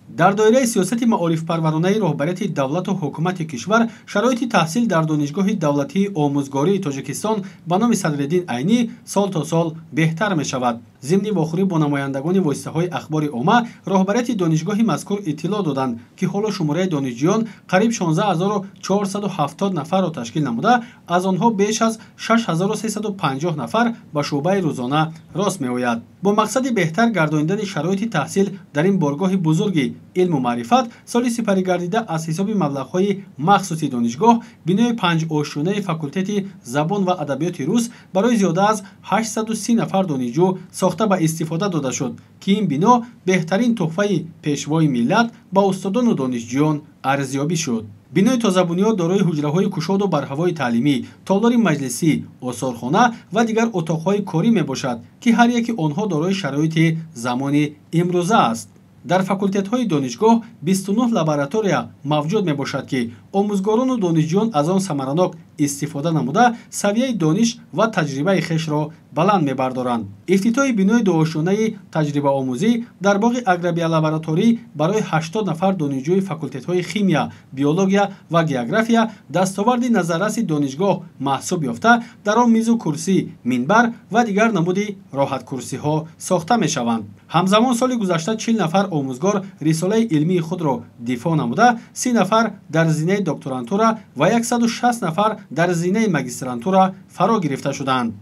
Дар доираи сиёсати маорифпарваронаи роҳбарияти давлату ҳукумати кишвар шароити таҳсил дар Донишгоҳи давлатии омӯзгории Тоҷикистон ба номи Садриддин Айнӣ сол то сол беҳтар мешавад. Зимни вохӯрӣ бо намояндагони воситаҳои ахбори омма роҳбарияти донишгоҳи мазкур иттилоъ доданд, ки ҳоло шумораи донишҷӯён қариб 16 470 нафарро ташкил намуда, аз онҳо беш аз 6350 нафар ба шӯъбаи рӯзона рост меояд. Бо мақсади беҳтар гардонидани шароити таҳсил дар ин боргоҳи бузурги илму маърифат, соли сипаригардида аз ҳисоби маблағҳои махсуси донишгоҳ бинои панҷошёнаи факултети забон ва адабиёти рус барои зиёда аз 830 нафар донишҷӯ сохта ба истифода дода шуд, ки ин бино беҳтарин туҳфаи Пешвои миллат ба устодону донишҷӯён арзёбӣ шуд. Бинои тозабунёд дорои ҳуҷраҳои кушоду барҳавои таълимӣ, толори маҷлисӣ, осорхона ва дигар утоқҳои корӣ мебошад, ки ҳар яки онҳо дорои шароити замони имрӯза аст. Дар факултетҳои донишгоҳ 29 лаборатория мавҷуд мебошад, ки омӯзгорону донишҷӯён аз он самаранок истифода намуда, савияи дониш ва таҷрибаи хешро баланд мебардоранд. Ифтитоҳи бинои дуошёнаи таҷрибаомӯзӣ дар боғи агробиолабораторӣ барои 80 нафар донишҷӯи факултетҳои химия, биология ва география дастоварди назарраси донишгоҳ маҳсуб ёфта, дар он мизу курсӣ, минбар ва дигар намуди роҳаткурсиҳо сохта мешаванд. Ҳамзамон соли гузашта 40 нафар омӯзгор рисолаи илмии худро дифоъ намуда, 30 нафар дар зинаи докторантура ва 160 нафар дар зинаи магистрантура фаро гирифта шуданд.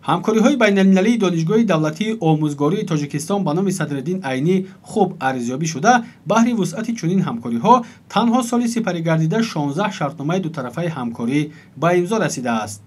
Ҳамкориҳои байналмилалии Донишгоҳи давлатии омӯзгории Тоҷикистон ба номи Садриддин Айнӣ хуб арзёбӣ шуда, баҳри вусъати чунин ҳамкориҳо танҳо соли сипаригардида 16 шартномаи дутарафаи ҳамкорӣ ба имзо расидааст.